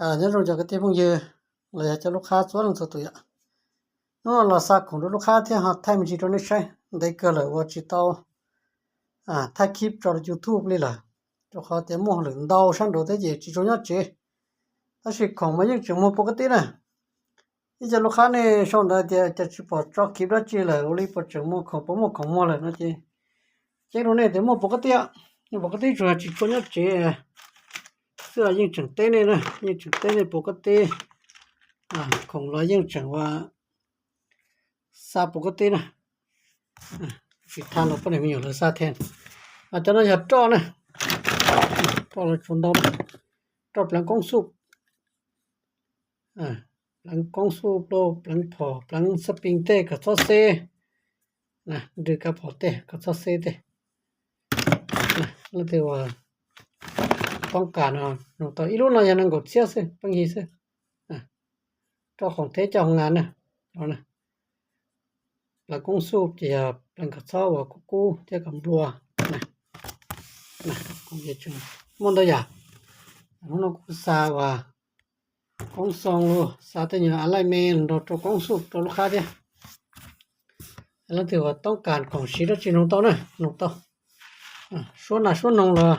Nyob zoo cov kwv tij phooj ywg los yog cov lub qhab txhua leej txhua tus yom. Hnub no los xa khoom rau lub qhab thiab ho thaij me ntsis rau nej saib, ntev kawg lawm uas tsis tau thaij clip tso rau YouTube li lawm, rau qhov tias muaj hauj lwm ntau sab nraud thiab ces tsis tshua nyob tsev. Tab sis khoom mas yeej tseem muag pov ka tib na. Ib co lub qhab nej sau ntawd tias cas tsis pom tso clip dab tsi lawm, ua li puas tseem muaj khoom, puas muaj khoom muag lawm no ces ceeb rau nej tias muaj pov ka tib, yeej pov ka tib, tsuas tsis tshua nyob tsev xwb, yeej tseem teb nej na, yeej tseem teb nej pov ka tib. Khoom los yeej tseem ua xa pov ka tib na. Tsis thaij los poj niam me nyuam lawv xa thiab. Cov no yog roj na, roj los tsuas ntau na, roj pleev koob xuj, pleev koob xuj, pleev phom, pleev xab pis tej kom txhob xeb, nrws kav phom tej kom txhob xeb tej. Leej twg uas toob kas no, nug tau ib lub no yog nees nkaum txhiab xwb, pheej yig xwb. Roj khoom theb coj hoo nas na, pleev koob xuj ces yog pleev kom txhob uas kub kub thiab kom nplua. Muaj ntau yam, hnub no kuv xa uas koob xoo, xa tej nyuag a laij me nrog rau koob xuj rau lub qhab thiab. Leej twg uas toob kas khoom siv dab tsi nug tau na, nug tau. Suab nas suab noog los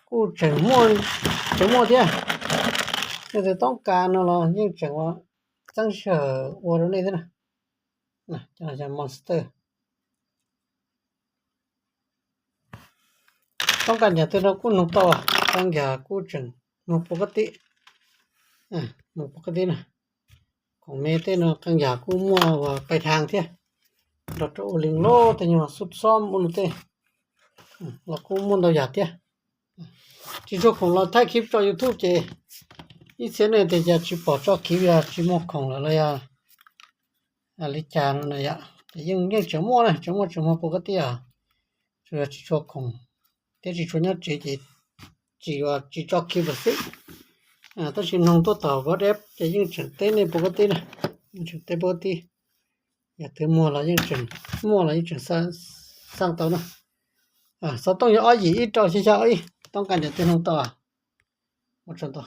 kuj tseem muaj, tseem muaj thiab. Leej twg toob kas no los yeej tseem ua txeeb sij hawm ua rau nej thiab na. Monster. Toob kas yam twg no kuj nug tau, qee yam kuj tseem muag pov ka tib, muag pov ka tib na. Khoom me tej no qee yam kuj muaj uas pais dhas thiab, nrog rau ua li loj tej nyuag xub xob ua no tej los kuj muaj ntau yam thiab. Tsis tshua khoom los thaij clip tso YouTube ces ib txhia nej tias cas tsis pom tso clip, yog tsis muaj khoom lawm los yog li cas no na yom. Ces yeej, yeej tseem muaj na, tseem muaj, tseem muag pov ka tib, tsuas yog tsis tshua khoom thiab tsis tshua nyob tsev ces tsis, tsis tso clip lawm xwb. Tab sis noog tuaj tom Whatsapp ces yeej tseem teb nej pov ka tib na, yeej tseem teb pov ka tib. Yam twg muag los yeej tseem, muaj los yeej tseem xaj tau na. Xov tooj yog ob yim ib rau xya xya ob ib, toob kas yam twg noog tau. Ua tsaug ntau.